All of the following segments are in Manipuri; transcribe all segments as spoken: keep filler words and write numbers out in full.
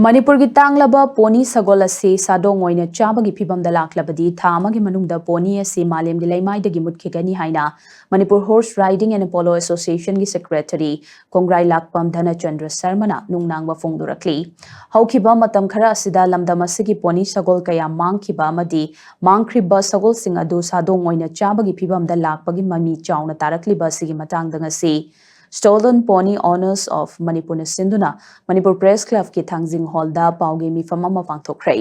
ꯃꯅꯤꯄꯨꯔꯒꯤ ꯇꯥꯡꯂꯕ ꯄꯣꯅꯤ ꯁꯒꯣꯜ ꯑꯁꯤ ꯁꯥꯗꯣꯡ ꯑꯣꯏꯅ ꯆꯥꯕꯒꯤ ꯐꯤꯚꯝꯗ ꯂꯥꯛꯂꯕꯗꯤ ꯊꯥ ꯑꯃꯒꯤ ꯃꯅꯨꯡꯗ ꯄꯣꯅꯤ ꯑꯁꯤ ꯃꯥꯂꯦꯝꯒꯤ ꯂꯩꯃꯥꯏꯗꯒꯤ ꯃꯨꯠꯈꯤꯒꯅꯤ ꯍꯥꯏꯅ Manipur Horse Riding and Polo Associationꯒꯤ secretary ꯀꯣꯡꯒ꯭ꯔꯥꯏ ꯂꯥꯛꯄꯝ ꯙꯅꯆꯟꯗ꯭ꯔ ꯁꯔꯃꯅ ꯅꯨꯡꯅꯥꯡꯕ ꯐꯣꯡꯗꯣꯔꯛꯂꯤ꯫ ꯍꯧꯈꯤꯕ ꯃꯇꯝ ꯈꯔ ꯑꯁꯤꯗ ꯂꯝꯗꯝ ꯑꯁꯤꯒꯤ ꯄꯣꯅꯤ ꯁꯒꯣꯜ ꯀꯌꯥ ꯃꯥꯡꯈꯤꯕ ꯑꯃꯗꯤ ꯃꯥꯡꯈ꯭ꯔꯤꯕ ꯁꯒꯣꯜꯁꯤꯡ ꯑꯗꯨ ꯁꯥꯗꯣꯡ ꯑꯣꯏꯅ ꯆꯥꯕꯒꯤ ꯐꯤꯚꯝꯗ ꯂꯥꯛꯄꯒꯤ ꯃꯃꯤ ꯆꯥꯎꯅ ꯇꯥꯔꯛꯂꯤꯕ ꯑꯁꯤꯒꯤ ꯃꯇꯥꯡꯗ ꯉꯁꯤ Stolen Pony Owners of Manipurꯅ ꯁꯤꯟꯗꯨꯅ Manipur Press Clubꯀꯤ ꯊꯥꯡꯖꯤꯡ ꯍꯣꯜꯗ ꯄꯥꯎꯒꯤ ꯃꯤꯐꯝ ꯑꯃ ꯄꯥꯡꯊꯣꯛꯈ꯭ꯔꯦ꯫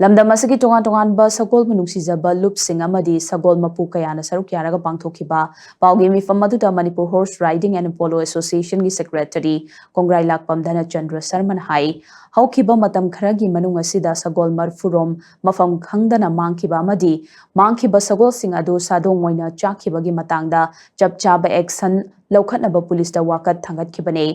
ꯂꯝꯗꯝ ꯑꯁꯤꯒꯤ ꯇꯣꯉꯥꯟ ꯇꯣꯉꯥꯟꯕ ꯁꯒꯣꯜꯕꯨ ꯅꯨꯡꯁꯤꯖꯕ ꯂꯨꯞꯁꯤꯡ ꯑꯃꯗꯤ ꯁꯒꯣꯜ ꯃꯄꯨ ꯀꯌꯥꯅ ꯁꯔꯨꯛ ꯌꯥꯔꯒ ꯄꯥꯡꯊꯣꯛꯈꯤꯕ ꯄꯥꯎꯒꯤ ꯃꯤꯐꯝ ꯑꯗꯨꯗ Manipur Horse Riding and Polo Associationꯒꯤ secretary ꯀꯣꯡꯒ꯭ꯔꯥꯏ ꯂꯥꯛꯄꯝ ꯙꯅꯆꯟꯗ꯭ꯔ ꯁꯔꯃꯅ ꯍꯥꯏ, ꯍꯧꯈꯤꯕ ꯃꯇꯝ ꯈꯔꯒꯤ ꯃꯅꯨꯡ ꯑꯁꯤꯗ ꯁꯒꯣꯜ ꯃꯔꯐꯨꯔꯣꯝ ꯃꯐꯝ ꯈꯪꯗꯅ ꯃꯥꯡꯈꯤꯕ ꯑꯃꯗꯤ ꯃꯥꯡꯈꯤꯕ ꯁꯒꯣꯜꯁꯤꯡ ꯑꯗꯨ ꯁꯥꯗꯣꯡ ꯑꯣꯏꯅ ꯆꯥꯈꯤꯕꯒꯤ ꯃꯇꯥꯡꯗ ꯆꯞ ꯆꯥꯕ action ꯂꯧꯈꯠꯅꯕ ꯄꯨꯂꯤꯁꯇ ꯋꯥꯀꯠ ꯊꯥꯡꯒꯠꯈꯤꯕꯅꯤ꯫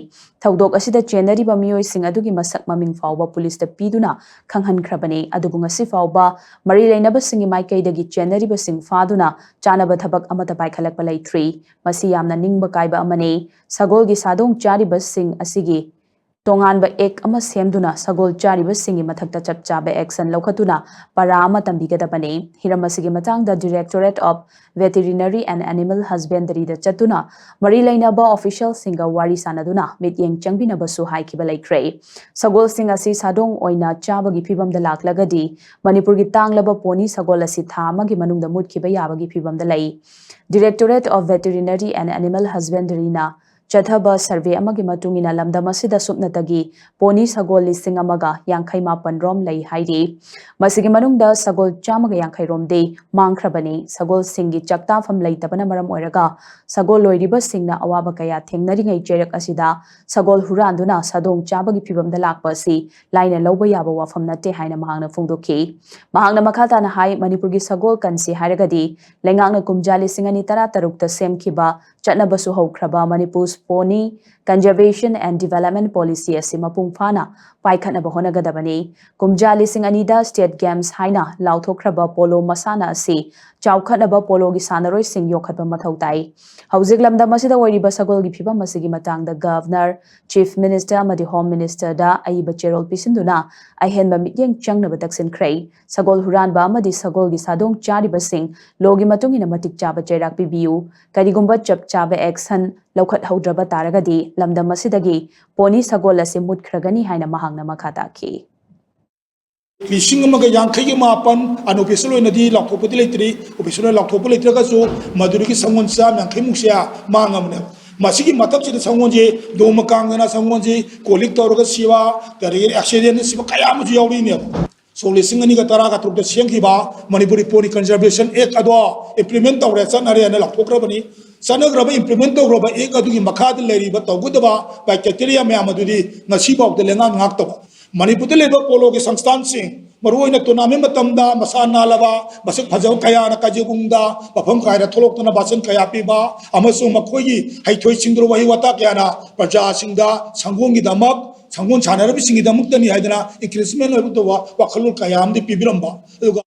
ꯊꯧꯗꯣꯛ ꯑꯁꯤꯗ ꯆꯦꯟꯅꯔꯤꯕ ꯃꯤꯑꯣꯏꯁꯤꯡ ꯑꯗꯨꯒꯤ ꯃꯁꯛ ꯃꯃꯤꯡ ꯐꯥꯎꯕ ꯄꯨꯂꯤꯁꯇ ꯄꯤꯗꯨꯅ ꯈꯪꯍꯟꯈ꯭ꯔꯕꯅꯤ꯫ ꯑꯗꯨꯕꯨ ꯉꯁꯤ ꯐꯥꯎꯕ ꯃꯔꯤ ꯂꯩꯅꯕꯁꯤꯡꯒꯤ ꯃꯥꯏꯀꯩꯗꯒꯤ ꯆꯦꯟꯅꯔꯤꯕꯁꯤꯡ ꯐꯥꯗꯨꯅ ꯆꯥꯅꯕ ꯊꯕꯛ ꯑꯃꯠꯇ ꯄꯥꯏꯈꯠꯂꯛꯄ ꯂꯩꯇ꯭ꯔꯤ꯫ ꯃꯁꯤ ꯌꯥꯝꯅ ꯅꯤꯡꯕ ꯀꯥꯏꯕ ꯑꯃꯅꯤ꯫ ꯁꯒꯣꯜꯒꯤ ꯁꯥꯗꯣꯡ ꯆꯥꯔꯤꯕꯁꯤꯡ ꯑꯁꯤꯒꯤ ꯇꯣꯉꯥꯟꯕ act ꯑꯃ ꯁꯦꯝꯗꯨꯅ ꯁꯒꯣꯜ ꯆꯥꯔꯤꯕꯁꯤꯡꯒꯤ ꯃꯊꯛꯇ ꯆꯞ ꯆꯥꯕ action ꯂꯧꯈꯠꯇꯨꯅ ꯄꯔꯥ ꯑꯃ ꯇꯝꯕꯤꯒꯗꯕꯅꯤ꯫ ꯍꯤꯔꯝ ꯑꯁꯤꯒꯤ ꯃꯇꯥꯡꯗ Directorate of Veterinary and Animal Husbandryꯗ ꯆꯠꯇꯨꯅ ꯃꯔꯤ ꯂꯩꯅꯕ officialꯁꯤꯡꯒ ꯋꯥꯔꯤ ꯁꯥꯅꯗꯨꯅ ꯃꯤꯠꯌꯦꯡ ꯆꯪꯕꯤꯅꯕꯁꯨ ꯍꯥꯏꯈꯤꯕ ꯂꯩꯈ꯭ꯔꯦ꯫ ꯁꯒꯣꯜꯁꯤꯡ ꯑꯁꯤ ꯁꯥꯗꯣꯡ ꯑꯣꯏꯅ ꯆꯥꯕꯒꯤ ꯐꯤꯚꯝꯗ ꯂꯥꯛꯂꯒꯗꯤ ꯃꯅꯤꯄꯨꯔꯒꯤ ꯇꯥꯡꯂꯕ ꯄꯣꯅꯤ ꯁꯒꯣꯜ ꯑꯁꯤ ꯊꯥ ꯑꯃꯒꯤ ꯃꯅꯨꯡꯗ ꯃꯨꯠꯈꯤꯕ ꯌꯥꯕꯒꯤ ꯐꯤꯚꯝꯗ ꯂꯩ꯫ Directorate of Veterinary and Animal Husbandryꯅ ꯆꯠꯊꯕ survey ꯑꯃꯒꯤ ꯃꯇꯨꯡ ꯏꯟꯅ ꯂꯝꯗꯝ ꯑꯁꯤꯗ ꯁꯨꯞꯅꯇꯒꯤ ꯄꯣꯅꯤ ꯁꯒꯣꯜ ꯂꯤꯁꯤꯡ ꯑꯃꯒ ꯌꯥꯡꯈꯩ ꯃꯥꯄꯟ ꯔꯣꯝ ꯂꯩ ꯍꯥꯏꯔꯤ꯫ ꯃꯁꯤꯒꯤ ꯃꯅꯨꯡꯗ ꯁꯒꯣꯜ ꯆꯥꯝꯃꯒ ꯌꯥꯡꯈꯩ ꯔꯣꯝꯗꯤ ꯃꯥꯡꯈ꯭ꯔꯕꯅꯤ꯫ ꯁꯒꯣꯜꯁꯤꯡꯒꯤ ꯆꯥꯛꯇꯥꯐꯝ ꯂꯩꯇꯕꯅ ꯃꯔꯝ ꯑꯣꯏꯔꯒ ꯁꯒꯣꯜ ꯂꯣꯏꯔꯤꯕꯁꯤꯡꯅ ꯑꯋꯥꯕ ꯀꯌꯥ ꯊꯦꯡꯅꯔꯤꯉꯩ ꯆꯩꯔꯛ ꯑꯁꯤꯗ ꯁꯒꯣꯜ ꯍꯨꯔꯥꯟꯗꯨꯅ ꯁꯥꯗꯣꯡ ꯆꯥꯕꯒꯤ ꯐꯤꯚꯝꯗ ꯂꯥꯛꯄ ꯑꯁꯤ ꯂꯥꯏꯅ ꯂꯧꯕ ꯌꯥꯕ ꯋꯥꯐꯝ ꯅꯠꯇꯦ ꯍꯥꯏꯅ ꯃꯍꯥꯛꯅ ꯐꯣꯡꯗꯣꯛꯈꯤ꯫ ꯃꯍꯥꯛꯅ ꯃꯈꯥ ꯇꯥꯅ ꯍꯥꯏ, ꯃꯅꯤꯄꯨꯔꯒꯤ ꯁꯒꯣꯜ ꯀꯟꯁꯤ ꯍꯥꯏꯔꯒꯗꯤ ꯂꯩꯉꯥꯛꯅ ꯀꯨꯝꯖꯥ ꯂꯤꯁꯤꯡ ꯑꯅꯤ ꯇꯔꯥ ꯇꯔꯨꯛꯇ ꯁꯦꯝꯈꯤꯕ ꯆꯠꯅꯕꯁꯨ ꯍꯧꯈ꯭ꯔꯕ Manipur's Pony Conservation and Development Policy ꯑꯁꯤ ꯃꯄꯨꯡ ꯐꯥꯅ ꯄꯥꯏꯈꯠꯅꯕ ꯍꯣꯠꯅꯒꯗꯕꯅꯤ꯫ ꯀꯨꯝꯖꯥ ꯂꯤꯁꯤꯡ ꯑꯅꯤꯗ State Games ꯍꯥꯏꯅ ꯂꯥꯎꯊꯣꯛꯈ꯭ꯔꯕ ꯄꯣꯂꯣ ꯃꯁꯥꯟꯅ ꯑꯁꯤ ꯆꯥꯎꯈꯠꯅꯕ ꯄꯣꯂꯣꯒꯤ ꯁꯥꯟꯅꯔꯣꯏꯁꯤꯡ ꯌꯣꯛꯈꯠꯄ ꯃꯊꯧ ꯇꯥꯏ꯫ ꯍꯧꯖꯤꯛ ꯂꯝꯗꯝ ꯑꯁꯤꯗ ꯑꯣꯏꯔꯤꯕ ꯁꯒꯣꯜꯒꯤ ꯐꯤꯕꯝ ꯑꯁꯤꯒꯤ ꯃꯇꯥꯡꯗ Governor, Chief Minister ꯑꯃꯗꯤ Home Minister ꯗ ꯑꯏꯕ ꯆꯦꯔꯣꯜ ꯄꯤꯁꯤꯟꯗꯨꯅ ꯑꯍꯦꯟꯕ ꯃꯤꯠꯌꯦꯡ ꯆꯪꯅꯕ ꯇꯛꯁꯤꯟꯈ꯭ꯔꯦ꯫ ꯁꯒꯣꯜ ꯍꯨꯔꯥꯟꯕ ꯑꯃꯗꯤ ꯁꯒꯣꯜꯒꯤ ꯁꯥꯗꯣꯡ ꯆꯥꯔꯤꯕꯁꯤꯡ ꯂꯣꯒꯤ ꯃꯇꯨꯡ ꯏꯟꯅ ꯃꯇꯤꯛ ꯆꯥꯕ ꯆꯩꯔꯥꯛ ꯄꯤꯕꯤꯌꯨ꯫ ꯀꯔꯤꯒꯨꯝꯕ ꯆꯞ ꯆꯥꯕ action ꯂꯧꯈꯠꯍꯧꯗ꯭ꯔꯕ ꯇꯥꯔꯒꯗꯤ ꯂꯝꯗꯝ ꯑꯁꯤꯗꯒꯤ ꯄꯣꯅꯤ ꯁꯒꯣꯜ ꯑꯁꯤ ꯃꯨꯠꯈ꯭ꯔꯒꯅꯤ ꯍꯥꯏꯅ ꯃꯍꯥꯛꯅ ꯃꯈꯥ ꯇꯥꯈꯤ꯫ ꯂꯤꯁꯤꯡ ꯑꯃꯒ ꯌꯥꯡꯈꯩꯒꯤ ꯃꯥꯄꯟ unofficial ꯑꯣꯏꯅꯗꯤ ꯂꯥꯎꯊꯣꯛꯄꯗꯤ ꯂꯩꯇ꯭ꯔꯤ, official ꯑꯣꯏꯅ ꯂꯥꯎꯊꯣꯛꯄ ꯂꯩꯇ꯭ꯔꯒꯁꯨ ꯃꯗꯨꯗꯒꯤ ꯁꯪꯒꯣꯜ ꯆꯥꯝ ꯌꯥꯡꯈꯩꯃꯨꯛꯁꯦ ꯃꯥꯡꯉꯕꯅꯦꯕ꯫ ꯃꯁꯤꯒꯤ ꯃꯊꯛꯁꯤꯗ ꯁꯪꯒꯣꯜꯁꯦ ꯅꯣꯡꯃ ꯀꯥꯡꯗꯅ ꯁꯪꯒꯣꯜꯁꯤ ꯀꯣꯂꯤꯛ ꯇꯧꯔꯒ ꯁꯤꯕ, ꯑꯗꯒꯤ accident ꯁꯤꯕ ꯀꯌꯥ ꯑꯃꯁꯨ ꯌꯥꯎꯔꯤꯅꯦꯕ꯫ ꯁꯣꯛ ꯂꯤꯁꯤꯡ ꯑꯅꯤꯒ ꯇꯔꯥꯒ ꯇꯔꯨꯛꯇ ꯁꯦꯝꯈꯤꯕ ꯃꯅꯤꯄꯨꯔꯤ Pony Conservation Act ꯑꯗꯣ implement ꯇꯧꯔꯦ, ꯆꯠꯅꯔꯦꯅ ꯂꯥꯎꯊꯣꯛꯈ꯭ꯔꯕꯅꯤ꯫ ꯆꯠꯅꯈ꯭ꯔꯕ, implement ꯇꯧꯈ꯭ꯔꯕ act ꯑꯗꯨꯒꯤ ꯃꯈꯥꯗ ꯂꯩꯔꯤꯕ ꯇꯧꯒꯗꯕ criteria ꯃꯌꯥꯝ ꯑꯗꯨꯗꯤ ꯉꯁꯤꯐꯥꯎꯗ ꯂꯩꯉꯥꯛ ꯉꯥꯛꯇꯕ꯫ ꯃꯅꯤꯄꯨꯔꯗ ꯂꯩꯕ ꯄꯣꯂꯣꯒꯤ ꯁꯪꯁꯊꯥꯟꯁꯤꯡ, ꯃꯔꯨꯑꯣꯏꯅ tournament ꯃꯇꯝꯗ ꯃꯁꯥ ꯅꯥꯜꯂꯕ, ꯃꯁꯛ ꯐꯖꯕ ꯀꯌꯥꯅ ꯀꯖꯦꯒꯨꯡꯗ ꯃꯐꯝ ꯀꯥꯏꯔ ꯊꯣꯛꯂꯛꯇꯨꯅ ꯚꯥꯁꯟ ꯀꯌꯥ ꯄꯤꯕ ꯑꯃꯁꯨꯡ ꯃꯈꯣꯏꯒꯤ ꯍꯩꯊꯣꯏ ꯁꯤꯡꯊꯣꯏ ꯋꯥꯍꯩ ꯋꯥꯇꯥ ꯀꯌꯥꯅ ꯄ꯭ꯔꯖꯥꯁꯤꯡꯗ ꯁꯪꯒꯣꯜꯒꯤꯗꯃꯛ, ꯁꯪꯒꯣꯜ ꯁꯥꯟꯅꯔꯕꯁꯤꯡꯒꯤꯗꯃꯛꯇꯅꯤ ꯍꯥꯏꯗꯅ encouragement ꯑꯣꯏꯕ ꯋꯥꯈꯜꯂꯣꯟ ꯀꯌꯥ ꯑꯃꯗꯤ ꯄꯤꯕꯤꯔꯝꯕ꯫ ꯑꯗꯨꯒ